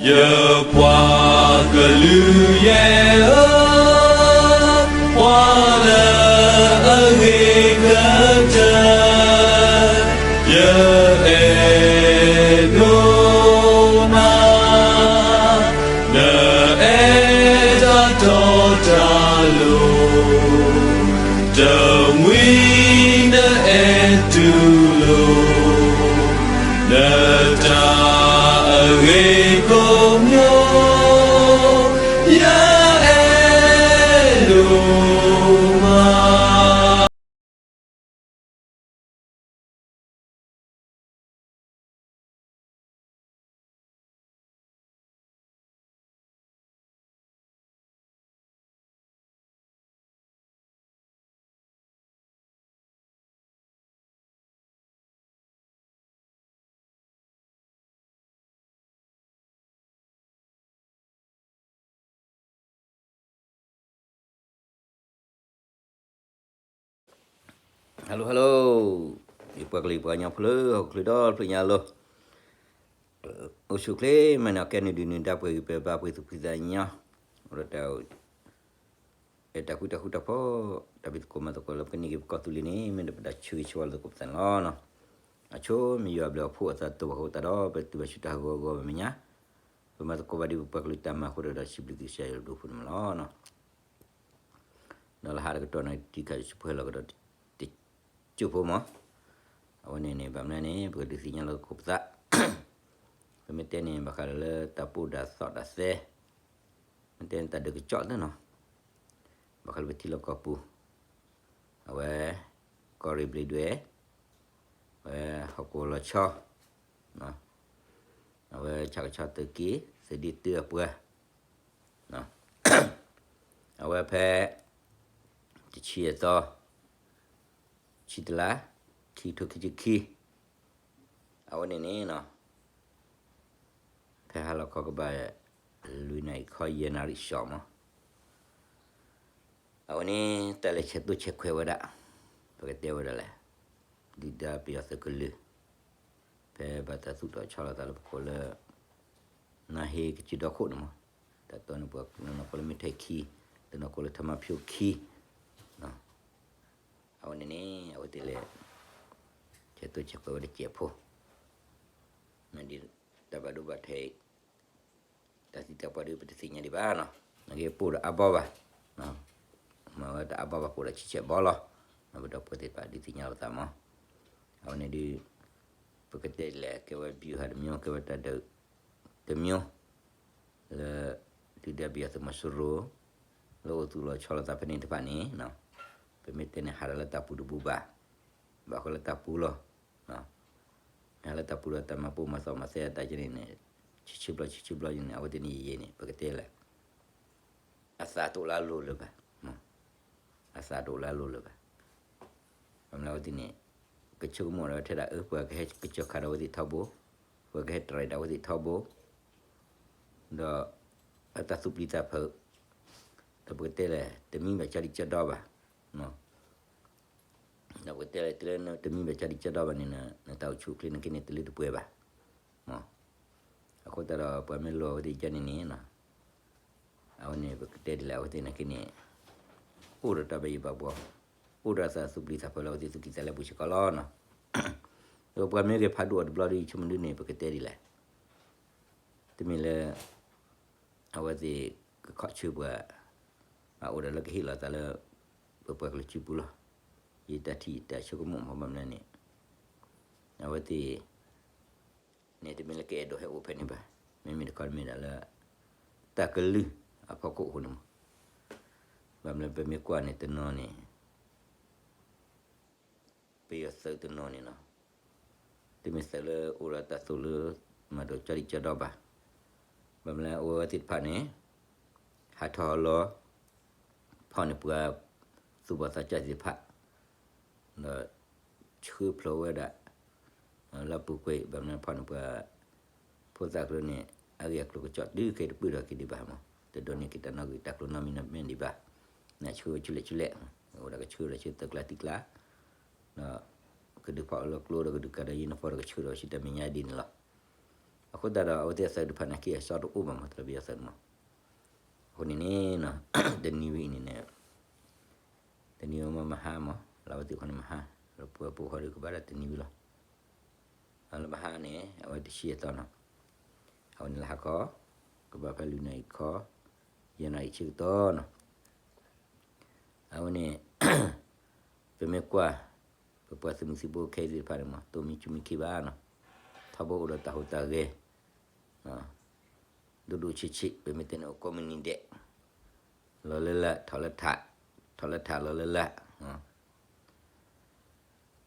ယပှၤကလုာ်ယဲၢ်ဧၢ, ပှၤလၢအဂ့ၤကတၢၢ် ယအဲၣ်ဒိးနၤ, နအဲၣ်တၢ်တီတၢ်လိၤ, တမှံၤနအဲၣ်တူၢ်လိာ် နတၢ်အဂ့ၤကိးမံၤ ယအဲၣ်ဒိးမး. Hello hello, ယပှၤကလုာ်ပှၤကညီဖိလၢဟီၣ်ခိၣ်ချၢဒီတဖျၢၣ်ညါလီၤ. အိၣ်ဆူၣ်ချ့မ့ၢ်န့ၣ် ကဲနုာ်ဒုးနုာ်ဒါပှဲၤဂံၢ်ပှဲၤဘါ ပှ့ၤသူၣ်ဖှံသးညီ, အိၣ်ဒီးတၢ် အဲၣ်တၢ်ဃူတၢ်ဃူတၢ်ဖိး တၢ်ဘျုးသကိးမၤသကိးလၢပကန့ၢ်က့ၤပကီၢ်သူလ့ၤန့ၣ် မ့ၢ်ဒီးပတၢ်ဆၢဂ့ၤဆၢဝါလီၤသကိးပသးန့ၣ်လီၤ. အဆိမ့ၢ်ယွၤအဘျုးအဖှိၣ်အသးတအိၣ်ဘၣ်ဃိသတးဒီး ပတုၤဘၣ်ဆူတၢ်ဟးဂီၤအဂီၢ်ဘၣ်မဲာ်ညါ, ပမၤသကိးဘၣ်ဒ်ပပှၤကလုာ်တၢ်မၤအဃိဒီး ဒီးစံးဘျုးကစၢ်ယွၤအဘျုးအဖှိၣ်န့ၣ်မးလီၤ. ဒီးလၢဟါတကတီၢ်န့ၣ် တံၤခးယဆိပှဲၤလီၤကဒီး တကၠိၢ်ဖိမး, အဝဲန့ၣ်န့ၣ် ဘၣ်မနုၤန့ၣ် ပကဒုးသ့ၣ်ညါလီၤသကိးပသး, ပမ့ၢ်တဲန့ၣ် ဘၣ်ဃးလၢတၢ်ပီၣ်တၢ်သီၣ်တၢ်သဲ မ့ၢ်တဲန့ၣ် တၢ်ဒုးကစီၣ်သ့ၣ်နီၤ, ဘၣ်ဃးလၢပထံလီၢ်ကီၢ်ပူၤ, အဝဲ ကီၢ်ရ့ၣ်ဘျ့းဒွဲၣ်, အဝဲဟီၣ်ကဝီၤလီၤဆီ, အဝဲဆၣ်ကဆီသုးက့, သုးဒ့တၢအပှၤ, အဝဲဖဲ တဆံအသီ ဆံတလါ ခံကထိခံဆံခံ, အဝဲန့ၣ်န့ၣ်နီၤ, ဖဲဟါလီၤခီကဘၣ် လွံၢ်နၣ်ရံၣ်ခီယဲၢ်နၣ်ရံၣ်စှၤမး, အဝဲန့ၣ် တၢ်လဲၤဆဲးသိဆဲးခွဲးဝဲဒၣ်, ပကတဲဝဲဒၣ်လဲၣ်, ဒုၣ်ဒါပယီၤသုးကလုာ်, ဖဲဘၣ်တၢ်သူၣ်ထီၣ်ဆီလီၤသးလၢပခိၣ်လၢ နၢ်ဟ့ကစၢၢ်ဒီခိၣ်န့ၣ်မး, တၢ်တီန့ၣ်ပှၤနီၢ်နီၢ်ကိးလၢမ့ၢ်ထဲခံ, တနီၢ်ကိးလၢထမဖၠိခံ, အဝဲန့ၣ်န့ၣ် အဝဲသ့ၣ်လဲၤ ဆဲးသိဆဲးခွဲးဝဲတစဲးဖိ, မ့ၢ်ဒ်တၢ်ဘၣ်ဒိဘၣ်ထံး တၢ်သံတၢ်ပှၢ်ဒုးပတသ့ၣ်ညါဒံးဘၣ်နီၤ, နကပီၣ်ဒီးအါဘီဘၣ်, မ့ၢ်ဝဲတအါဘီဘၣ် ပီၣ်ဒီးဆံဆဲးဘီလီၤ, ပဒီပုၢ်ဝဲၢ်သ့ၣ်တဖၣ်ဒုးသ့ၣ်ညါလိာ်သးမး, အဝဲန့ၣ်ဒုး ပကတဲဒ်လဲၣ် ကဲဝဲ ဗျူဟာ တမျိုး ကဲဝဲတၢ်ဒုး တမျိုး လၢ ဒုၣ်ဒါပယီၤသုးမီၤစိရိၤ လၢအိၣ်သူၣ်လီၤဆီလီၤသးဖဲန့ၣ်တဖၣ်န့ၣ်, ပမ့ၢ်တဲန့ၣ် ဟးဒီးလၢတၢ်ပူၤတဘူၣ်ဘၣ်, ဘၣ်ဃးလၢတၢ်ပူၤလီၤ, မ့ၢ်ဟးလၢတၢ်ပူၤဒီးတၢ်မၤပိာ်မၤသီမၤသဲအတၢ်ကန့ၣ်န့ၣ်, ဆံးဆံးဘျီဆံးဆံးဘျီန့ၣ် အဝဲသ့ၣ်န့ၣ်ယယဲန့ၣ် ပကတဲလဲၣ် အသးတအိၣ်လၢအလိၤလၢၤဘၣ်, အသးတအိၣ်လၢအလိၤလၢၤဘၣ်, ဘၣ်မနုၤအဝဲသ့ၣ်န့ၣ် ကဆိကမိၣ်ဒီးထဲဒၣ်အၢ ပှၤကဟဲကစၢၢ်ခးဒီးအဝဲသ့ၣ်ထီဘိ, ပှၤကဟဲတရံးဒီးအဝဲသ့ၣ်ထီဘိ, ဒီး အတၢ်သူၣ်ပျံၤသးဖုး, ဒီးပကတဲလဲၣ် တမံဘၣ်ကၠီဒံကၠီဒီဘၣ်, ဒီးပကတဲလဲၣ် တုၤလၢနတမံဘၣ်ကၠီဒံကၠီဒီဘၣ်န့ၣ် နတၢ်အိၣ်ဆူၣ်အိၣ်ချ့နက့န့ၣ် တလၢတပှဲၤဘၣ်, အဃိသတးဒီး ပှၤမ့ၢ်လိာ်အဝဲသ့ၣ်ကန့ၣ်န့ၣ် အဝဲန့ၣ် ပကတဲဒ်လဲၣ် အဝဲသ့ၣ်နက့န့ၣ် အိၣ်ဒီးတၢ်ဘၣ်ယိၣ်ဘၣ်ဘှီ, အိၣ်ဒီးအသးသူၣ်ပျံၤသးဖုးလၢအဝဲသ့ၣ်သူၣ်ကံၢ်သးလဲပူၤစ့ၢ်ကီးလီၤနီၤ, ဒီးပှၤမ့ၢ်ဂဲၤဖးဒိၣ်အီၤတဘျီဒီး ယဆိကမိၣ်ဒ်န့ၣ် ပကတဲဒ်လဲၣ်, တမ့ၢ်လၢ အဝဲသ့ၣ်ကခီၣ်ဆၢပှၤ, အအိၣ်ဒီးလၢကဟ့ၣ်လီၤသးလၢ ပပှၤကလုာ်စုပူၤလီၤ, ယတၢ်ထံၣ်ယတၢ်ဆိကမိၣ်မ့ၢ်ဘၣ်မနုၤန့ၣ်, အဝဲသ့ၣ် န့ၣ်တမ့ၢ်လၢကအဲၣ်ဒိးဟဲအိၣ်ဖဲန့ၣ်ဘၣ်, မ့မ့ၢ်တခီတမ့ၢ်ဒၣ်လၢ တၢ်ကလုၢ်အဖီခိၣ်အဃိန့ၣ်မး, ဘၣ်မနုၤပမ့ၢ်ကွၢ်န့ၣ်တနီၤန့ၣ် ပယီၤသုးတနီၤန့ၣ်နီၤ, တမ့ၢ်သုးလၢအိၣ်ဒီးတၢ်သိၣ်လၢ မၤဒိးကၠီဒံကၠီဒီဘၣ်, ဘၣ်မနုၤအဝဲသ့ၣ်တဖၣ်န့ၣ် ဟးထီၣ်ဟးလီၤ ဖီၣ်န့ၢ်ပှၤသူၣ်ဘီၣ်သးစၢ်သ့ၣ်တဖၣ် ဒီးဆှၢဖျိးဝဲဒၣ် လၢအပူၤကွံာ် ဘၣ်မနုၤဖီၣ်န့ၢ်ပှၤ ဖိသၣ်ကျိၤန့ၣ် အဂ့ၢ်အကျိၤကစီၣ်တုၤခဲအံၤတပၢၢ်ဒီးက့ၤဒံးဘၣ်မး, တဒိးန့ၢ်က့ၤတၢ်နီၣ်ဂံၢ်တၢ်ကျိၤနီတမံၤမံၤဒံးဘၣ်, နဆှၢဝဲဆူလဲၣ်ဆူလဲၣ်, အိၣ်ဒီးကဆှၢဒီးဆူသုးကျါတံၢ်ကျါ, ဒီးကဒုးဖီၣ်လၢကျိဒီးကဒုးကၤဒီး uniform ဒီးကဆှၢဒီးဆူတၢ်မဲာ်ညါဒ်န့ၣ်လီၤ. အဃိသတးဒီး အဝဲသ့ၣ်အသုးတဖၣ်န့ၣ် က့အစီတအိၣ်ဘၣ်မး တြီပယီၤသုးမး. အဃိန့ၣ်န့ၣ် တနံၤဝဲအံၤန့ၣ်န့ၣ် တနံၤဝဲမ့ၢ်မဟါမး လၢအဝဲသ့ၣ်ခီန့ၣ်မဟါ လၢပှၤပိာ်ခီဒီးကဘၣ်ဒၣ်တနံၤဝံၤလီၤ. လၢမဟါန့ၣ် အဝဲတဆံအသီနီၤ, အဝဲန့ၣ်လၢဟါခီ ကဘၣ်ဖဲလွံၢ်နၣ်ရံၣ်ခီ ယဲၢ်နၣ်ရံၣ်ဆံကတီၢ်နီၤ. အဝဲန့ၣ် ပမ့ၢ်ကွၢ် ပပှၤသုးမုၢ်သံၣ်ဘိခဲအံၤသ့ၣ်တဖၣ်န့ၣ်မး တအိၣ်မံဆူၣ်မံခ့ဘၣ်နီၤ, ထီဘိအိၣ်ဒီးတၢ်ဟူးတၢ်ဂဲၤ ဒိၣ်ဒိၣ်ဆံးဆံး ပမ့ၢ်တဲန့ၣ် အိၣ်ကိးမုၢ်နံၤဒဲး လီၤလၢလၢ ထီၣ်လၢထး ထီၣ်လၢထးလီၤလၢလၢ.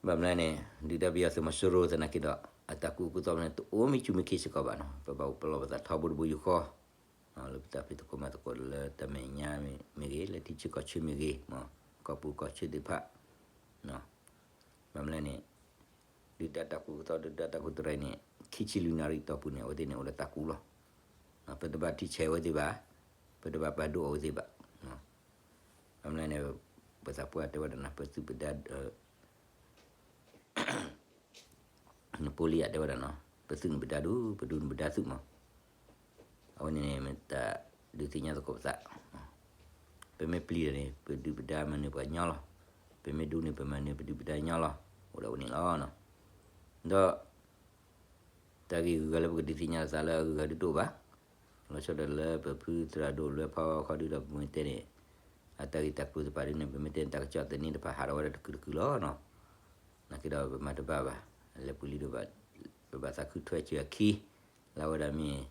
ဘၣ်မနုၤန့ၣ် ဒုၣ်ဒါပယီၤသုးမီၤစိရိၤသနာ်က့ဒီး အတၢ်ကူၣ်အကူၣ်သီန့ၣ် တအိၣ်မံဆူၣ်မံခ့စ့ၢ်ကီးဘၣ်နီၤ, ပဘၣ်အိၣ်ပလီၢ်ပသးထီဘိတဘိယူၢ်ဃီ လၢပတၢ်ဖံးသကိးမၤသကိးလၢတၢ်မဲာ်ညါမ့ၢ်ဂ့ၤ လၢထံဆၢကီၢ်ဆၢမ့ၢ်ဂ့ၤမး ကီၢ်ပူၤကီၢ်ချၢသ့ၣ်တဖၣ် ဘၣ်မနုၤလဲၣ်န့ၣ် ဒုၣ်ဒါတၢ်ကူၣ်သီ ဒုၣ်ဒါတၢ်ကူၣ်သရံးန့ၣ် ခံဆံလွံၢ်နၣ်ရံၣ်တီၢ်ပူၤန့ၣ် အဝဲသ့ၣ်န့ၣ်အိၣ်ဒီးတၢ်ကူၣ်လီၤ. ပတဘၣ်ထံဆဲးအဝဲသ့ၣ်ဘၣ်, ပတဘၣ်ပာ်ဒိၣ်အဝဲသ့ၣ်ဘၣ်. ဘၣ်မနုၤလဲၣ်န့ၣ် ပသးပှၢ်တဲဝဲဒၣ်နီၤ ပသုးပဒါ နပိလံယၤတဲဝဲဒၣ်နီၤ ပသုးန့ၣ်ပဒါဒူ ပဒူန့ၣ်ပဒါသုးမး. အဝဲန့ၣ်န့ၣ် မ့ၢ်တၢ်ဒုးသ့ၣ်ညါသကိးပသး, ပမ့ၢ်ပျံၤဒီးန့ၣ် ပဒုၣ်ပဒါမၤနၢၤပှၤညီလီၤ, ပမ့ၢ်ဒူန့ၣ် ပမၤနၢၤပဒုၣ်ပဒါညီလီၤ, အိၣ်ဒီးဝဲန့ၣ်လီၤ. ဒီး တၢ်ဂ့ၢ်ဂုၤဂၤလၢပကဒုးသ့ၣ်ညါသးလၢအဂုၤဂၤဒုးတအိၣ်ဘၣ်, လီၤဆီဒၣ်တၢ်လၢပဖုသရၣ်ဒိၣ်လွဲဖီခီဒုဒီးပမ့ၢ်တဲန့ၣ် အတၢ်ဂ့ၢ်တၢ်ကျိၤသ့ၣ်တဖၣ်ဒုန့ၣ် ပမ့ၢ်တဲန့ၣ် တၢ်ကစီၣ်သန့တဖၣ်ဟးထီၣ်ဝဲဒၣ်တကုာ်တကုာ်လီၤနီၤ. နာ်က့ဒီးပမၤတဘၣ်ဘၣ်, လဲၤပူၤလံဒိၣ်ဘၣ်, ပဘၣ်သးခုထွဲစၢၤအခံ, လၢအဝဲဒၣ်မ့ၢ်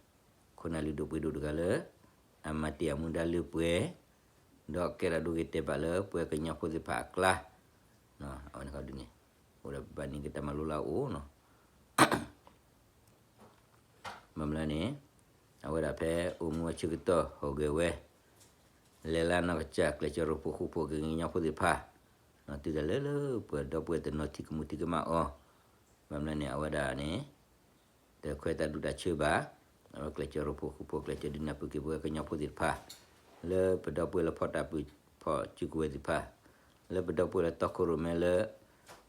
ခိၣ်နၢ်လုၢ်ဒိၣ်ပှ့ၤဒိၣ်တဂၤလၢ အမၤတ့ၢ်အမူဒါလၢပှဲၤ, ဒီးကဲထီၣ်ဒိဂ့ၤတဲာ်ဘၣ်လၢပှၤကညီဖိသ့ၣ်တဖၣ်အကျါ, အဝဲန့ၣ်ခီဒုန့ၣ် အိၣ်ဒီးဘၣ်န့ၢ်က့ၤတၢ်မၤလိလၢအအိၣ်နီၤ. ဘၣ်မနုၤလဲၣ်န့ၣ် အဝဲဒၣ်ဖဲအိၣ်မူအဆၢကတီၢ်ဟီၣ်ဂဲၤဝဲ လဲၤလၢနီၢ်ကစၢ်ကျဲးစၢးရိဖှိၣ်ဃူဖိးက့ၤကညီဖိသ့ၣ်တဖၣ်, တုၤဒၣ်လဲာ်လၢပှၤဒီပုၢ်ဝဲၢ်တနီၤထံၣ်ကမူထံၣ်ကမၣ်အီၤ, ဘၣ်မနုၤလဲၣ်န့ၣ် အဝဲဒၣ်န့ၣ် တခွဲးတၢ်ဒူၣ်တၢ်ဆၢဘၣ်, အဝဲကျဲးစၢးရိဖှိၣ်ဃူဖိး ကျဲးစၢးဒုးနၢ်ပၢၢ်က့ၤပဝဲကညီဖိသ့ၣ်တဖၣ် လၢပဒီပုၢ်ဝဲၢ်လၢဖီၣ်တၢ်ပၢၢ်ဖီၣ်စုကဝဲၤသ့ၣ်တဖၣ်, လၢပဒီပုၢ်ဝဲၢ်လၢ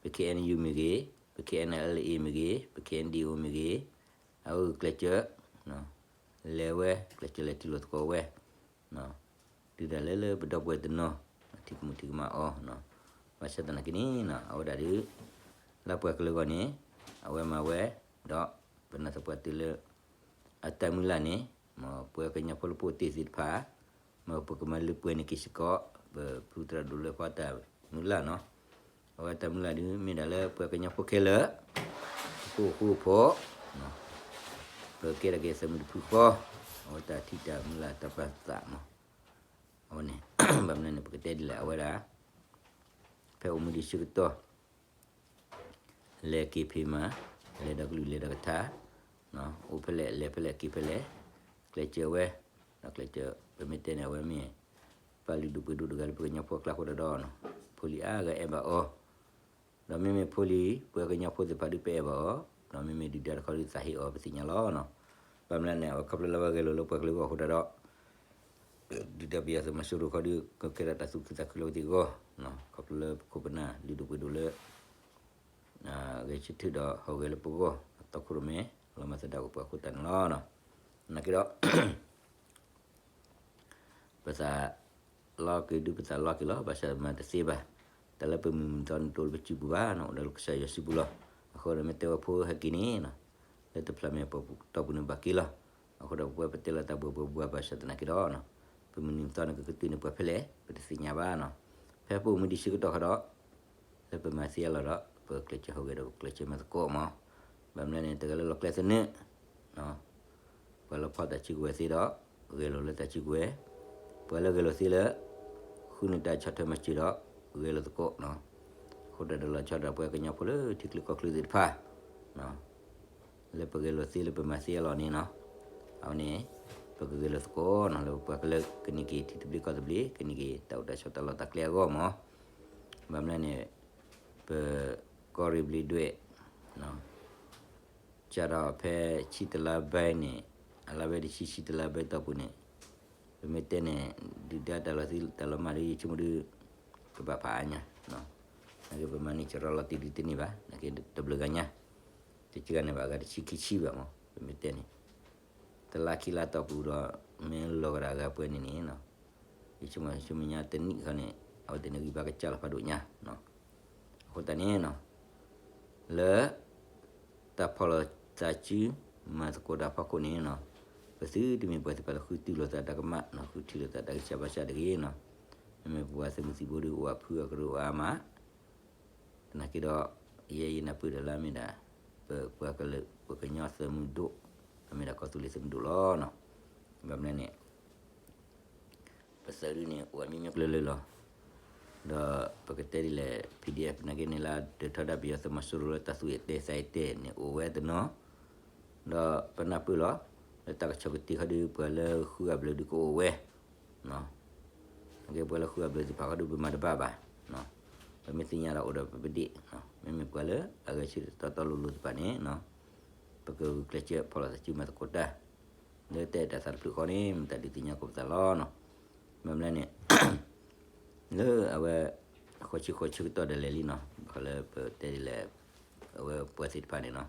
တီခိၣ်ရိၣ်မဲလၢ ပ ခ့ၣ်အဲၣ်ယူၣ် မ့ၢ်ဂ့ၤ, ပ ခ့ၣ်အဲၣ်အလ်အ့ မ့ၢ်ဂ့ၤ, ပ ခ့ၣ်အဲၣ်ဒံၣ်အိၣ် မ့ၢ်ဂ့ၤ, အဝဲကျဲးစၢး လဲၤဝဲ ကျဲးစၢးလဲၤထံၣ်လိာ်သကိးဝဲ တုၤဒၣ်လဲာ်လၢပဒီပုၢ်ဝဲၢ်တနီၤ ထံၣ်ကမူထံၣ်ကမၣ်အီၤ, ဘၣ်ဆၣ်သနာ်က့န့ၣ် အဝဲဒၣ်ဒုး လၢပှၤကလုာ်အဂီၢ်န့ၣ် အဝဲမၤဝဲ ဒီးပနၢ်သပှၢ်တၢၢ်လၢ အတၢ်မုၢ်လၢ်န့ၣ် မ်ပဝဲကညီဖိလၢပအိၣ်တ့ၢ်သ့ၣ်တဖၣ် မ်ပကမၤလၢပှဲၤန့ၢ်က့ၤစ့ၢ်ကီး ပဖုသရၣ်ဒိၣ်လွဲဖီတၢ်မုၢ်လၢ်နီၤ. အဝဲတၢ်မုၢ်လၢ်ဒုး မ့ၢ်ဒၣ်လၢပှၤကညီဖိခဲလၢာ် ကအိၣ်ဃူအိၣ်ဖိး ပကဲထီၣ်က့ၤသးမုၢ်တဖုဃီ, အဝဲတၢ်ထံၣ်တၢ်မုၢ်လၢ်တၢ်ပာ်သးမး, အဝဲန့ၣ် ဘၣ်မနုၤန့ၣ် ပကတဲဒ်လဲၣ် အဝဲဒၣ် ဖဲအိၣ်မူဒံးဆၢကတီၢ် လဲၤက့ၤဖံးမၤ, လဲၤဒီးကလုၢ်လဲၤဒီးကထါ, အိၣ်ဖဲလဲၣ် လဲၤဖဲလဲၣ် က့ၤဖဲလဲၣ်, ကျဲးစၢးဝဲ, ဒီးကျဲးစၢး ပမ့ၢ်တဲန့ၣ် အဝဲမ့ၢ် ပှၤလုၢ်ဒိၣ်ပှ့ၤဒိၣ်တဂၤလၢပကညီဖိအကျါဃိဒီးဒီး, ဖိလံၤအါဂၤအဲၣ်ဘၣ်အီၤ, ဒီးမ့မ့ၢ်ဖိလံၤ ပှၤကညီဖိသ့ၣ်တဖၣ်ဒုးပအဲၣ်ဘၣ်အီၤ, ဒီးမ့မ့ၢ်ဒုၣ်ဒါတခီဒုးသးဟ့အီၤပသ့ၣ်ညါလီၤ. ဘၣ်မနုၤလဲၣ်န့ၣ် အဝဲခီဖျိလၢအဝဲဂဲၤလိာ်လၢပှၤကလုာ်အဂီၢ်အဃိဒီးဒီး ဒုၣ်ဒါပယီၤသုးမီၤစိရိၤခီဒုး ကကဲထီၣ်တၢ်သူၣ်ခုသးခုလၢအဝဲသ့ၣ်အဂီၢ်, ခီဖျိလၢပခိၣ်ပနၢ်လုၢ်ဒိၣ်ပှ့ၤဒိၣ်လၢ ဂဲၤဆၢထၢၣ်ဒီးဟီၣ်ဂဲၤလၢပဂီၢ် အတီခိၣ်ရိၣ်မဲ လီၤမၢ်သဒါက့ၤပှၤအဃိသတးန့ၣ်လီၤ. နာ်က့ဒီး ပသးလီက့ၤဒုး ပသးလီက့ၤလီၤ, ဘၣ်ဆၣ်မၤတသ့ဘၣ်. တၢ်လၢပမုၢ်မံၤသီန့ၣ် တအိၣ်လၢပစုပူၤဘၣ်နီၤ, အိၣ်ဒီးလၢကစၢ်ယွၤစုပူၤလီၤ. အဃိဒီးမ့ၢ်တဲဝဲဖိဟဲက့ၤန့ၣ် လၢတဖျးမဲာ်ပတီၢ်ပူၤန့ၣ်ဘၣ်က့ၤလီၤ. အဃိဒီးပဝဲပတဲလီၤတၢ်ဘှီဘှီဘှီ ဘၣ်ဆၣ်သနာ်က့ဒီး ပမုၢ်နံၤမံၤသီန့ၣ် ကကတၢၢ်န့ၢ်ပှၤဖဲလဲၣ် ပတသ့ၣ်ညါဘၣ်နီၤ. ဖဲပအိၣ်မူဒံးဆၢကတီၢ်ခီဒီး လၢပမၤသ့အလီၢ်ဒီး ပကျဲးစၢးဟီၣ်ဂဲၤဒီးပကျဲးစၢးမၤသကိးမး. ဘၣ်မနုၤလဲၣ်န့ၣ် တဂၤလၢလီၢ်ကျဲသနၢၣ် ပှၤလၢဖီၣ်တၢ်စုကဝဲၤသ့ဒီး ဂဲၤလိာ်လၢတၢ်စုကဝဲၤ, ပှၤလၢဂဲၤလိာ်သ့လၢ ဃုန့ၢ်တၢ်ဆီၣ်ထွဲမၤစၢၤဒီး ဂဲၤလိာ်သကိး, အဃိတၢ်ဒီးလီၤဆီဒီးပှၤကညီဖိလၢထံချၢကီၢ်ချၢသ့ၣ်တဖၣ် လၢပဂဲၤလိာ်သ့လၢပမၤသ့အလီၢ်န့ၣ်နီၤ, အဝဲန့ၣ် ပကဂဲၤလိာ်သကိးနီၤ လၢပပှၤကလုာ်ကန့ၢ်က့ၤထံသဘျ့ကီၢ်သဘျ့ ကန့ၢ်က့ၤတၢ်အိၣ်တၢ်ဆိးတၢ်လီၢ်တၢ်ကျဲအဂီၢ်မး. ဘၣ်မနုၤလဲၣ်န့ၣ် ပကီၢ်ရ့ၣ်ဘျံးဒွဲၣ် စးထီၣ်ဖဲဆံတလါဘဲန့ၣ် အလါဝဲတဆံဆံတလါဘဲတီၢ်ပူၤန့ၣ် ပမ့ၢ်တဲန့ၣ် ဒုၣ်ဒါတၢ်လီၤသံတၢ်လီၤမၢ်ဒီး ယဆိကမိၣ်ဒီး ကဘၣ်ဖးအါညါ, နာ်က့ပမၤန့ၢ်စရီလီၤတံၢ်ဒုးတန့ၢ်ဘၣ် နာ်က့တဘျုးဂၤညါ, တကဂၤန့ၣ်ဘၣ်အဂၤတဆံခံဆံဘၣ်မး ပမ့ၢ်တဲန့ၣ် တလါခံလါတီၢ်ပူၤဒီး မ့ၢ်လီၤကဒီးအဂၤပှဲၤန့ၣ်န့ၣ်နီၤ, ယဆိကမိၣ်ဆူမဲာ်ညါတနံၣ်ဃီန့ၣ် အဝဲသ့ၣ်န့ၣ်ဂံၢ်ဘါကစၢ်လီၤဖးဒိၣ်ညါနီၤ. အဃိသတးန့ၣ်နီၤ လၢ တၢ်ဖီၣ်လိာ်သးစု မၤသကိးတၢ်ဖီခိၣ်န့ၣ်နီၤ, ပသုတမ့ၢ်ပှၤသ့ၣ်တဖၣ်လၢဃုတုၤလိာ်သးတၢ်ကမၣ်နီၤ, ဃုထံၣ်လိာ်သးတၢ်ဂံၢ်စၢ်ဘါစၢ်တဂ့ၤနီၤ. မ့မ့ၢ်ပပှၤသုးမုၢ်သံၣ်ဘိဒီး အိၣ်အဖုအကရၢၢ်အိၣ်အါမး သနာ်က့ဒီး ယဲယနၢ်ပၢၢ်တၢ်လၢအမ့ၢ်ဒၣ် ပပှၤကလုာ် ပကညီသုးမုၢ်ဒိၣ် အမ့ၢ်ဒၣ်ကီၢ်သူလ့ၤသုးမုၢ်ဒိၣ်လီၤနီၤ. ဘၣ်မနုၤန့ၣ် ပသုးဒုန့ၣ် အိၣ်အမံၤမံၤကျၢၤလၢလီၤ. ဒီးပကတဲဒ်လဲၣ် ပီၣ်ဒံၣ်အဲၣ် သနာ်က့န့ၣ်လၢဒုးထီဒါပယီၤသုးမီၤစိရိၤလၢတၢ်သူၣ်အၢၣ်တဲသးအၢၣ်တဲန့ၣ် အိၣ်ဝဲတနီၤ, ဒီးပနၢ်ပၢၢ်လီၤ လၢတၢ်ကဆီၣ်ကတံာ်ခီဒီး ပှၤလၢဃုဂၤဘျၢဒုကအိၣ်ဝဲ သနာ်က့ပှၤလၢဃုဂၤဘျၢသ့ၣ်တဖၣ်ခီဒီး ပမၤတဘၣ်ဘၣ်, ပမ့ၢ်သ့ၣ်ညါဒီးအိၣ်ဒီးပပဒ့ၣ်, မ့မ့ၢ်ပှၤလၢအဂဲၤဆၢထၢၣ်တီတီလိၤလိၤသ့ၣ်တဖၣ်န့ၣ် ပကဂုာ်ကျဲးစၢးဖီၣ်လိာ်သးစုမၤသကိးတၢ် လၢတၢ်အဲၣ်တၢ်သးတဖျၢၣ်ဃီန့ၣ် မ့ၢ်တၢ်ဒုးသ့ၣ်ညါကိးပသးလီၤနီၤ. ဘၣ်မနုၤလဲၣ်န့ၣ် လၢအဝဲ ဃိးဆံဃိးဆၢကတီၢ်ဒၣ်လဲာ်လံနီၤ, ဘၣ်ဃးလၢပတဲဒ်လဲၣ် အဝဲပှၤသ့ၣ်တဖၣ်န့ၣ်နီၤ,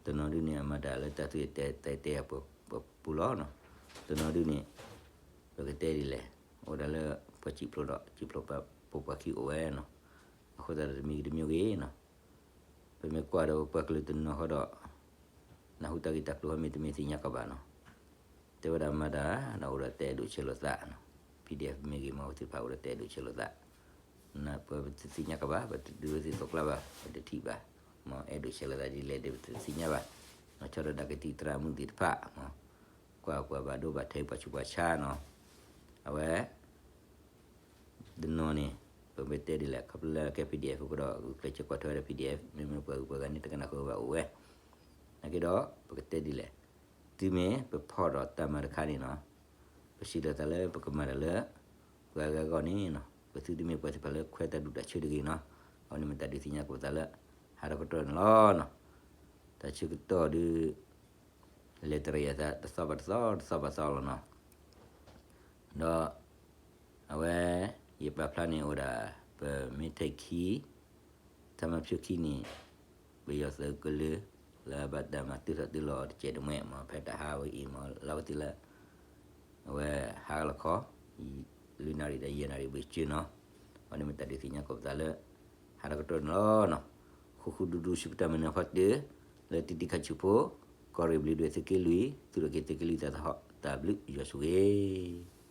တနီၤဒုန့ၣ် အမၤတၢ်လၢတၢ်သူၣ်အၢၣ်တဲသးအၢၣ်တဲပူၤလီၤနီၤ, တနီၤဒုန့ၣ် ပကတဲဒ်လဲၣ် အိၣ်ဒၣ်လၢပှၤစံၣ်ဖျိးဒီး စံၣ်ဖျိးပာ်ဖှိၣ်ပှၤခံအိၣ်ဝဲနီၤ, အဃိသတးဒီးတမံၤဂ့ၤတမံၤဂ့ၤနီၤ ပမ့ၢ်ကွၢ်ဒီးပပှၤကလုာ်တနီၤဃီဒီး နၢ်ဟူတၢ်ဂ့ၢ်တၢ်ကျိၤဟီမ့ၢ်တမ့ၢ်သ့ၣ်ညါကဘၣ်နီၤ, တဲဝဲဒၣ်မၤတၢ်ဒီးအိၣ်ဒီးတၢ်အဲၣ်ဒိးဆဲးလိာ်သးနီၤ, ပီၣ်ဒံၣ်အဲၣ်မ့ၢ်ဂ့ၤ မ့ၢ်ဝဲသ့ၣ်တဖၣ်အိၣ်ဒီးတၢ်အဲၣ်ဒိးဆဲးလိာ်သး, ပဝဲပတသ့ၣ်ညါကဘၣ် ပတဒုးဝဲသ့ၣ်သီကျါဘၣ် ပတထံၣ်ဘၣ်, မ့ၢ်အဲၣ်ဒိးဆဲးလိာ်သးဒ်လဲၣ်ဒီးပတသ့ၣ်ညါဘၣ်, မ့ၢ်ဆီဒီးတၢ်ကသံၣ်သရၣ်မုၣ်သ့ၣ်တဖၣ် ကွၢ်ပှၤဘၣ်ဒိဘၣ်ထံးပှၤဆူးပှၤဆါနီၤ, အဝဲ တနီၤန့ၣ် ပမ့ၢ်တဲဒ်လဲၣ် ခီဖျိလၢကဲ ပီၣ်ဒံၣ်အဲၣ် အဃိဒီး ဂုာ်ကျဲးစၢးကွၢ်ထွဲဝဲဒၣ် ပီၣ်ဒံၣ်အဲၣ် မ့မ့ၢ်ပှၤဂုၤပှၤဂၤန့ၣ် တကနၣ်ဃုာ်ဘၣ်အိၣ်ဝဲ, သနာ်က့ဒီး ပကတဲဒ်လဲၣ်, တုၤမ့ၢ်ပဖီၣ်ဒီးတၢ်မၤတခါန့ၣ်နီၤ, ပစံးလီၤသးလၢပကမၤတၢ်လၢ ပှၤဂၤအဂီၢ်န့ၣ်နီၤ, ပသုတမ့ၢ်ပှၤသ့ၣ်တဖၣ်လၢခွဲးတၢ်ဒူၣ်တၢ်ဆၢတဂ့ၤနီၤ, အဝဲန့ၣ်မ့ၢ်တၢ်ဒုးသ့ၣ်ညါကိးပသးလၢ ဟးထီၣ်ကတြီၢ်န့ၣ်လီၤနီၤ, တၢ်ဆၢကတီၢ်ဒုး လဲၤတရံးအသး တသီဘၣ်တသီ တသီဘၣ်တသီလီၤနီၤ, ဒီး အဝဲ ယပာ်ဖျါန့ၣ်အိၣ်ဒၣ် ပမ့ၢ်ထဲခံ တၢ်မၤဖၠိခံန့ၣ် ပယီၤသုးကလုာ် လၢဘၣ်တၢ်မၤတုၤထီၣ်တုၤလီၤအီၤတစဲးတမှဲ မ့ၢ်ဖဲတၢ်ဟးဝဲအံၤ မ့ၢ်လီၤဝဲသ့ၣ်လၢ အဝဲဟးလီၤခီ လွံၢ်နၣ်ရံၣ်ဒီးယဲၢ်နၣ်ရံၣ်ဘၣ်စၢၤနီၤ, အဝဲန့ၣ်မ့ၢ်တၢ်ဒုးသ့ၣ်ညါကိးပသးလၢ ဟးထီၣ်ကတြီၢ်န့ၣ်လီၤနီၤ, ဃူဃူဒူဒူဆူပတၢ်မၤနၢၤဖီတၢၢ် လၢတံၤတံၤခါဆူးဖိ ကီၢ်ရ့ၣ်ဘျုးဒွဲၣ်သုးက့လွံၢ် သုးရ့ၣ်က့ၤသုးက့လွံၢ်သးသဟီၣ် တၢ်ဘျုးယွၤဆိၣ်ဂ့ၤ